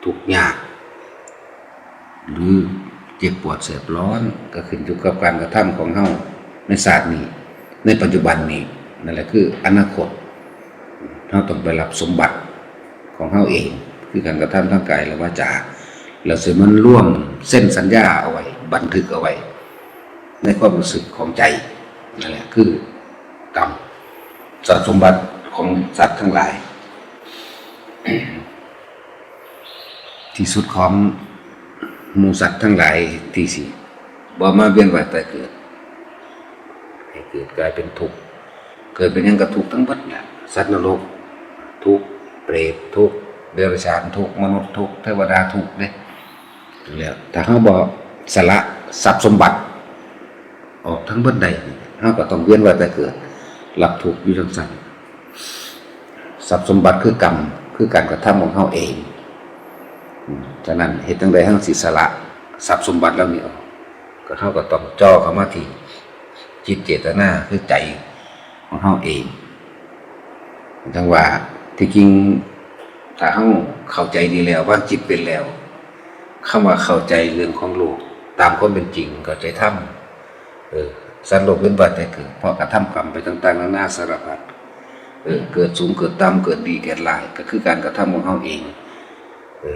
ທຸກຍາກ ຫຼືເຈັບປວດແສບຮ້ອນ ກໍຂຶ້ນຢູ່ກັບການກະທຳຂອງເຮົາໃນຊາດນີ້ ໃນປັດຈຸບັນນີ້ ນັ້ນແຫຼະຄືອະນາຄົດ. ເຮົາຕ້ອງໄປຮັບສົມບັດຂອງເຮົາເອງ ຄືການກະທຳທາງກາຍ ແລະ ວາຈາ ແລ້ວຊິມັນລວມເຊັນສັນຍາເອົາໄວ້ ບັນທຶກເອົາໄວ້ໃນຄວາມຮູ້ສຶກຂອງໃຈ. ນັ້ນແຫຼະຄືກຳ ຊັບສົມບັດຂອງສັດທັງຫຼາຍ ທີ່ສຸດຂອງໝູ່ສັດທັງຫຼາຍທີ່ຊິບໍ່ມາວຽນວ່າຍຕາຍເກີດ ໃຫ້ເກີດກາຍເປັນທຸກ ເກີດເປັນຫຍັງກໍທຸກທັງເບິດແຫຼະ ສັດນະລົກທຸກ ເປດທຸກ ເດຍລະສານທຸກ ມະນຸດທຸກ ເທວະດາທຸກເດ້. ແລ້ວຖ້າເຮົາບໍ່ສະຫຼະຊັບສົມບັດ ອອກທັງເບິດໄດ້ ເຮົາກໍຕ້ອງວຽນວ່າຍຕາຍເກີດ ຮັບທຸກຢູ່ຈັ່ງຊັ້ນ. ຊັບສົມບັດຄືກຳ ຄືການກະທຳຂອງເຮົາເອງ. ອາ ສະນັ້ນເຮັດຈັ່ງໃດເຮົາຊິສະຫຼະຊັບສົມບັດເຫຼົ່ານີ້ອອກ? ກໍເຮົາກໍຕ້ອງຈ່ອເຂົ້າມາທີ່ຈິດເຈດຕະນາ ຄືໃຈຂອງເຮົາເອງ. ຈັ່ງວ່າ ທີ່ຈິງ ຖ້າເຮົາເຂົ້າໃຈດີແລ້ວ ວາງຈິດເປັນແລ້ວ ຄຳວ່າເຂົ້າໃຈເລື່ອງຂອງໂລກຕາມຄວາມເປັນຈິງ ເຂົ້າໃຈທຳ ເອີ ສັດໂລກເປັນວ່າຍຕາຍເກີດ ເພາະກະທຳກຳໄປຕ່າງໆນານາສາລະພັດ ເອີ ເກີດສູງເກີດຕ່ຳ ເກີດດີເກີດຮ້າຍ ກໍຄືການກະທຳຂອງເຮົາເອງ ເອີ.